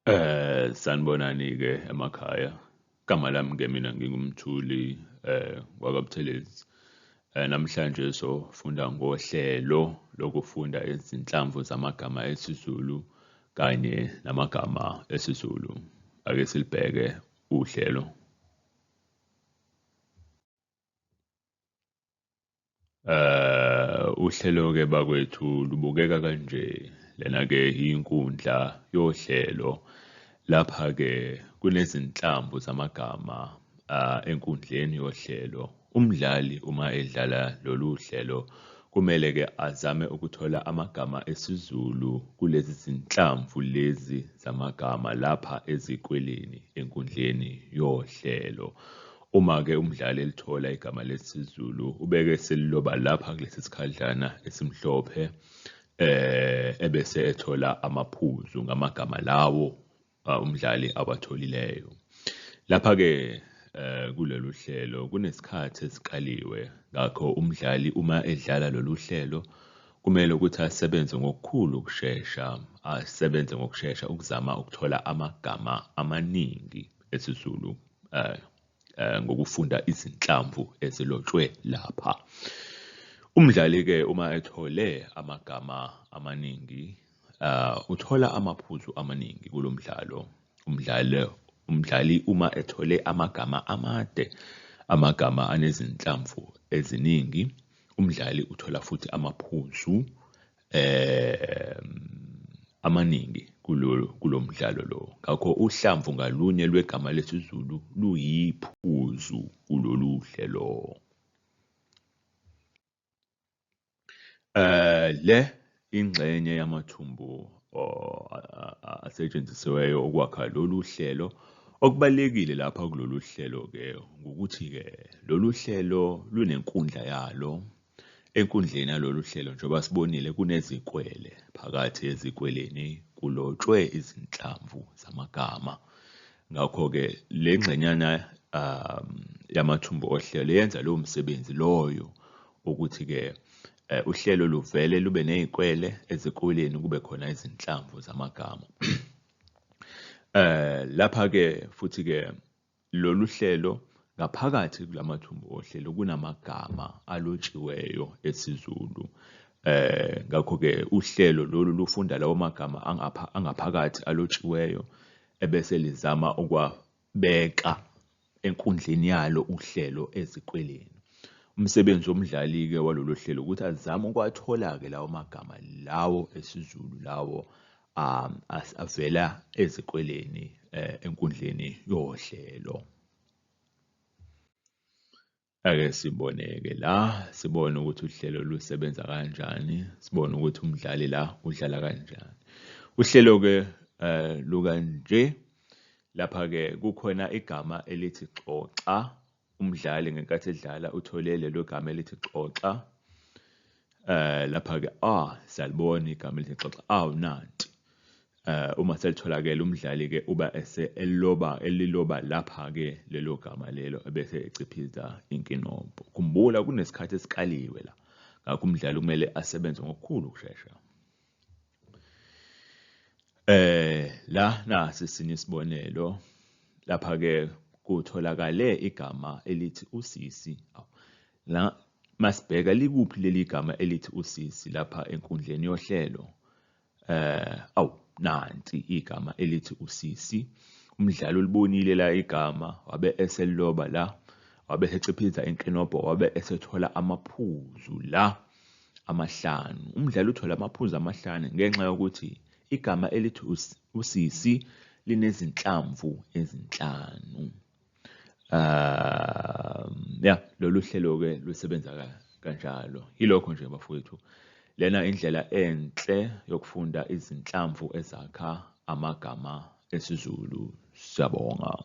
Sanibonani-ke emakhaya. Igama lami-ke mina nginguMthuli wakaButhelezi. Namhlanje sofunda ngohlelo lokufunda izinhlamvu zamagama esiZulu kanye namagama esiZulu. Ake silibheke uhlelo. Uhlelo-ke bakwethu lubukeka kanje. Lena-ke inkundla yohlelo. Lapha-ke kunezinhlamvu zamagama enkundleni yohlelo. Umdlali uma edlala lolu hlelo kumele-ke azame ukuthola amagama esiZulu kulezi zinhlamvu lezi zamagama lapha ezikweleni enkundleni yohlelo. Uma-ke umdlali elithola igama lesiZulu ubeke eseliloba lapha kulesi sikhadlana esimhlophe ebese ethola amaphuzu ngamagama lawo umdlali awatholileyo. Lapha-ke kulolu hlelo kunesikhathi esikaliwe, ngakho umdlali uma edlala lolu hlelo kumele ukuthi asebenze ngokukhulu ukushesha, asebenze ngokushesha ukuzama ukuthola amagama amaningi esiZulu ngokufunda izinhlamvu ezilotshwe lapha. Umdlali-ke uma ethole amagama amaningi uthola amaphuzu amaningi kulo mdlalo. Umdlali uma ethole amagama amade, amagama anezinhlamvu eziningi, umdlali uthola futhi amaphuzu amaningi kulo mdlalo lo. Ngakho uhlamvu ngalunye lwegama lesiZulu luyiphuzu kulolu hlelo. Le ingxenye yamathumbu asetshenzisiweyo ukwakha lolu hlelo. Okubalulekile lapha kulolu hlelo-ke ngukuthi-ke lolu hlelo lunenkundla yalo. Enkundleni yalolu hlelo njengoba sibonile kunezikwele, phakathi ezikweleni kulotshwe izinhlamvu zamagama. Ngakho-ke le ngxenyana yamathumbu ohlelo yenza lowo msebenzi loyo ukuthi-ke uhlelo luvele lube ney'kwele, ezikweleni kube khona izinhlamvu zamagama. Lapha-ke futhi-ke lolu hlelo ngaphakathi kulamathumbu ohlelo kunamagama alotshiweyo esiZulu. Ngakho-ke uhlelo lolu lufunda lawo magama angaphakathi alotshiweyo ebese lizama ukuwabeka enkundleni yalo uhlelo ezikweleni. Umsebenzi womdlali-ke walolu hlelo ukuthi azame ukuwathola-ke lawo magama lawo esiZulu lawo avela ezikweleni enkundleni yohlelo. Ake sibone-ke la, sibone ukuthi uhlelo lusebenza kanjani, sibone ukuthi umdlali la udlala kanjani. Uhlelo-ke lukanje, lapha-ke kukhona igama elithi xoxa. Umdlali ngenkathi edlala uthole lelo gama elithi xoxa. Lapha-ke siyalibona igama elithi xoxa, awu nanti. Uma selitholakele umdlali-ke uba ese eloba, eliloba lapha-ke lelo gama lelo ebese eciphiza inkinobho. Khumbula kunesikhathi esikaliwe la, ngakho umdlali kumele asebenze ngokukhulu ukushesha. La nasi esinye isibonelo, lapha-ke kutholakale igama elithi usisi. La masibheka likuphi leli gama elithi usisi lapha enkundleni yohlelo? Awu nanti igama elithi usisi. Umdlali ulibonile la igama wabe eseliloba la, wabe eseciphiza inkinobho, wabe esethola amaphuzu la amahlanu. Umdlali uthola amaphuzu amahlanu ngenxa yokuthi igama elithi usisi linezinhlamvu ezinhlanu. Ya, lolu hlelo-ke lusebenza kanjalo. Yilokho nje bafowethu. Lena indlela enhle yokufunda izinhlamvu ezakha amagama esiZulu. Siyabonga.